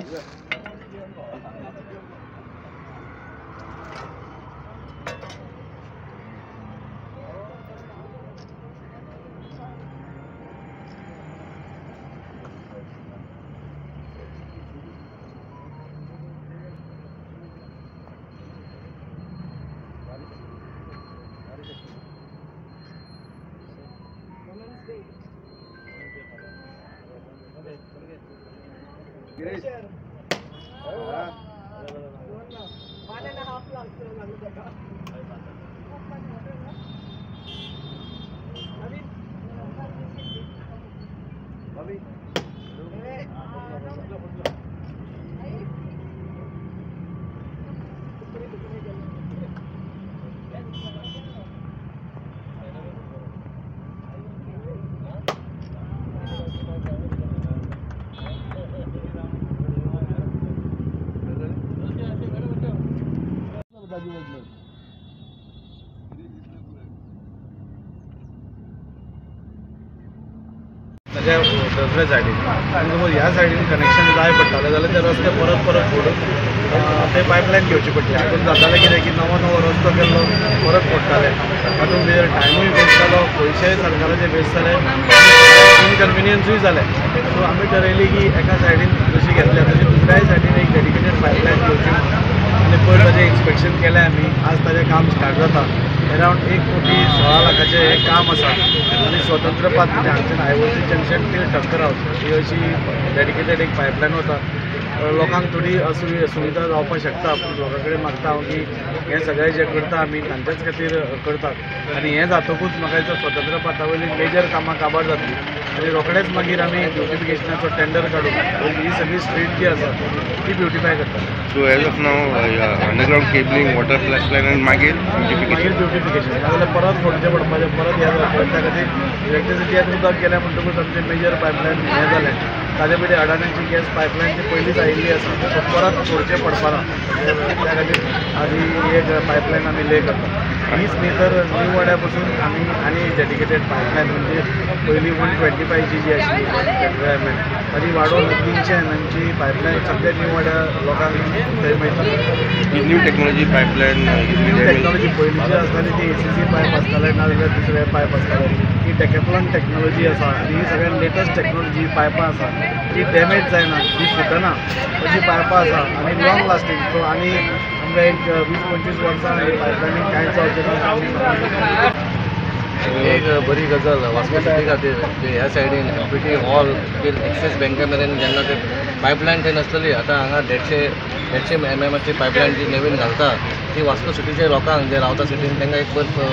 Great. 1.5 lakh. ताज्या दुसऱ्या सायडीन आनी समज ह्या सायडीन कनेक्शन जाय पडटालें जाल्यार ते रस्ते परत परत फोडून ते पायपलायन घेवची पडली. हातून जातालें कितें की नवो नवो रस्तो केल्लो परत फोडटाले, तातूंत भितर टायमूय वेस्ट जालो, पयशेय सरकाराचे वेस्ट जाले, इनकन्विनियन्सूय जालें. सो आमी ठरयली की एका सायडीन जशी घेतल्या तशी दुसऱ्याय सायडीन एक डेडिकेटेड पायपलायन घेवची आनी पयर ताजें इन्स्पेक्शन केलें आमी. आज ताजें काम स्टार्ट जाता. अरावंड 1,16,00,000 हें काम आसा आनी स्वतंत्र पाथ म्हणजे हांगच्यान आयओसी जंक्शन टील ठक्कर हावस ही अशी डेडिकेटेड एक पायपलायन वता. लोकांक थोडी असुविधा जावपाक शकता, पूण लोकां कडेन मागता हांव की हें सगळें जें करता आमी तांच्याच खातीर करतात आनी हें जातकूच म्हाका दिसता स्वतंत्र पाथा वयली मेजर कामां काबार जातली आनी रोखडेच मागीर आमी ब्युटिफिकेशनाचो टेंडर काडून ही सगळी स्ट्रीट जी आसा ती ब्युटिफाय करतात. So as of now underground cabling, water pipeline आनी मागीर ब्युटिफिकेशन, नाजाल्यार परत फोडचें पडपाचें, परत हें जावपाचें. त्या खातीर इलेक्ट्रिसिटी आनी उदक गेलें म्हणटकूच आमचें मेजर पायपलायन हें जालें. ताजे पयलीं अडाण्याची गॅस पायपलायन ती पयलींच आयिल्ली आसा, सो परत फोडचें पडपाना. त्या खातीर आज ही एक पायपलायन आमी ले करता. हीच न्ही तर न्यू वाड्या पसून आमी आनी डेडिकेटेड पायपलायन म्हणजे पयलीं 125 जी आशिल्ली 125 mm ताजी वाडोवन 300 mmची पायपलायन सगळ्या न्यू वाड्या लोकांक थंय मेळटा. New technology pipeline, new technology पयलींची आसताली ती ACC pipe आसताले, नाजाल्यार दुसरे पायप आसताले. ही डेकेथलॉन टेक्नॉलॉजी आसा आनी ही सगळ्यात लेटस्ट टेक्नॉलॉजी पायपां आसा, ती डॅमेज जायना, ती फुटना अशी पायपां आसा आनी लॉंग लास्टींग. सो आनी आमकां एक 20-25 वर्सां ही पायपलायनीक कांयच जावचें ना. एक बरी गजाल वास्को सिटी खातीर ह्या सायडीन MPT hall till axis बँके मेरेन जेन्ना ते पायपलायन थंय नासतली, आतां हांगा 150 mmची पायपलायन जी नवीन घालता ती वास्को सिटीच्या लोकांक जे रावता सिटीन तांकां एक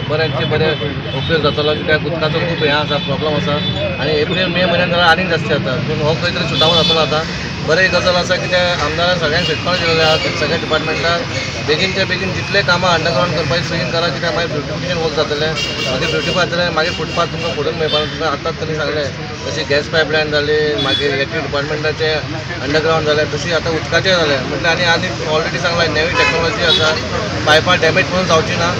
बऱ्यांचे बरें उपयोग जातलो. कित्याक उदकाचो खूब हें आसा, प्रॉब्लम आसा आनी एप्रील मे म्हयन्यान जाल्यार आनीक जास्त जाता. पूण हो खंय तरी सुटावो जातलो. आतां बरी गजाल आसा की त्या आमदारान सगळ्यांक शिटकावणी दिलेली आसा, सगळ्या डिपार्टमेंटाक बेगीनच्या बेगीन जितले कामां अंडरग्रावंड करपाची बेगीन करा, कित्याक मागीर ब्युटिफिकेशन वर्क जातलें, मागीर ब्युटिफाय जातलें, मागीर फुटपाथ तुमकां फोडूंक मेळपाना. तुमकां आतांच तांणी सांगलें जशी गॅस पायपलायन जाली, मागीर इलेक्ट्रीक डिपार्टमेंटाचें अंडरग्रावंड जालें, तशी आतां उदकाचें जालें. म्हटल्यार आनी आनी ऑलरेडी सांगलां नवी टेक्नॉलॉजी आसा, पायपां डॅमेज म्हणून जावची ना.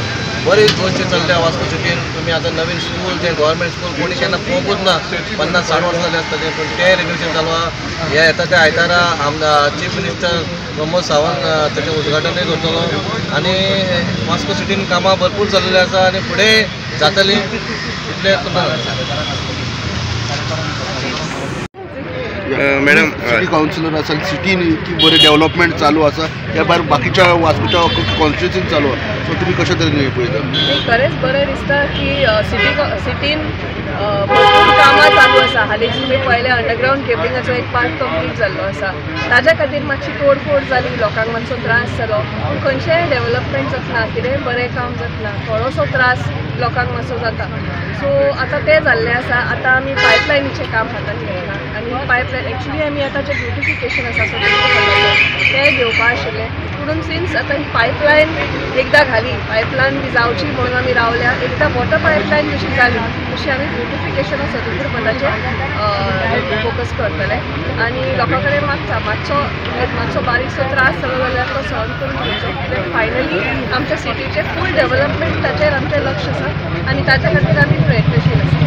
बरी गोश्टी चल्ल्या वास्को सिटीन. तुमी आतां नवीन स्कूल जें गव्हर्मेंट स्कूल कोणी केन्ना पळोवंकूच ना, 50-60 वर्सां जालीं आसतलीं, पूण तें रिनोवेशन चालू आहा. हे येता त्या आयतारा आमदार चीफ मिनिस्टर प्रमोद सावंत ताचें उद्घाटनूय करतलो आनी वास्को सिटीन कामां भरपूर चल्लेलीं आसा आनी फुडें जातलीं इतलें तुमकां. मॅडम, सिटी कावन्सिलर आसा, सिटीन इतकी बरें डेव्हलपमेंट चालू आसा, त्या भायर बाकीच्या वास्कोच्या कॉन्स्टिट्युन्सीन चालू आसा, सो तुमी कशे तरेन हें पळयता? खरेंच बरें दिसता की सिटीन भरपूर कामां चालू आसा. हालींच तुमी पळयलें अंडरग्रावंड केबलिंगाचो एक पार्ट कंप्लीट जाल्लो आसा, ताज्या खातीर मातशी तोडफोड जाली, लोकांक मातसो त्रास जालो. पूण खंयचेंय डेव्हलपमेंट जातना, कितेंय बरें काम जातना थोडोसो त्रास लोकांक मातसो जाता. सो आतां तें जाल्लें आसा. आतां आमी पायपलायनीचें काम हातांत घेतलां आनी पायपलायन एक्चुली आमी आतां जें ब्युटिफिकेशन आसा तें घेवपा आशिल्लें, पूण सिन्स आतां ही पायपलायन एकदां घाली, पायपलायन बी जावची म्हणून आमी रावल्या. एकदां वॉटर पायपलायन जशी जाली तशी आमी ब्युटिफिकेशन ऑफ स्वतंत्र पदाचेर फोकस करतले आनी लोकां कडेन मागता मातसो मातसो बारीकसो त्रास जालो जाल्यार तो सहन करून घेवचो, कित्याक फायनली आमच्या सिटीचें फूल डेव्हलपमेंट ताचेर आमचें लक्ष आसा आनी ताच्या खातीर आमी प्रयत्नशील आसा.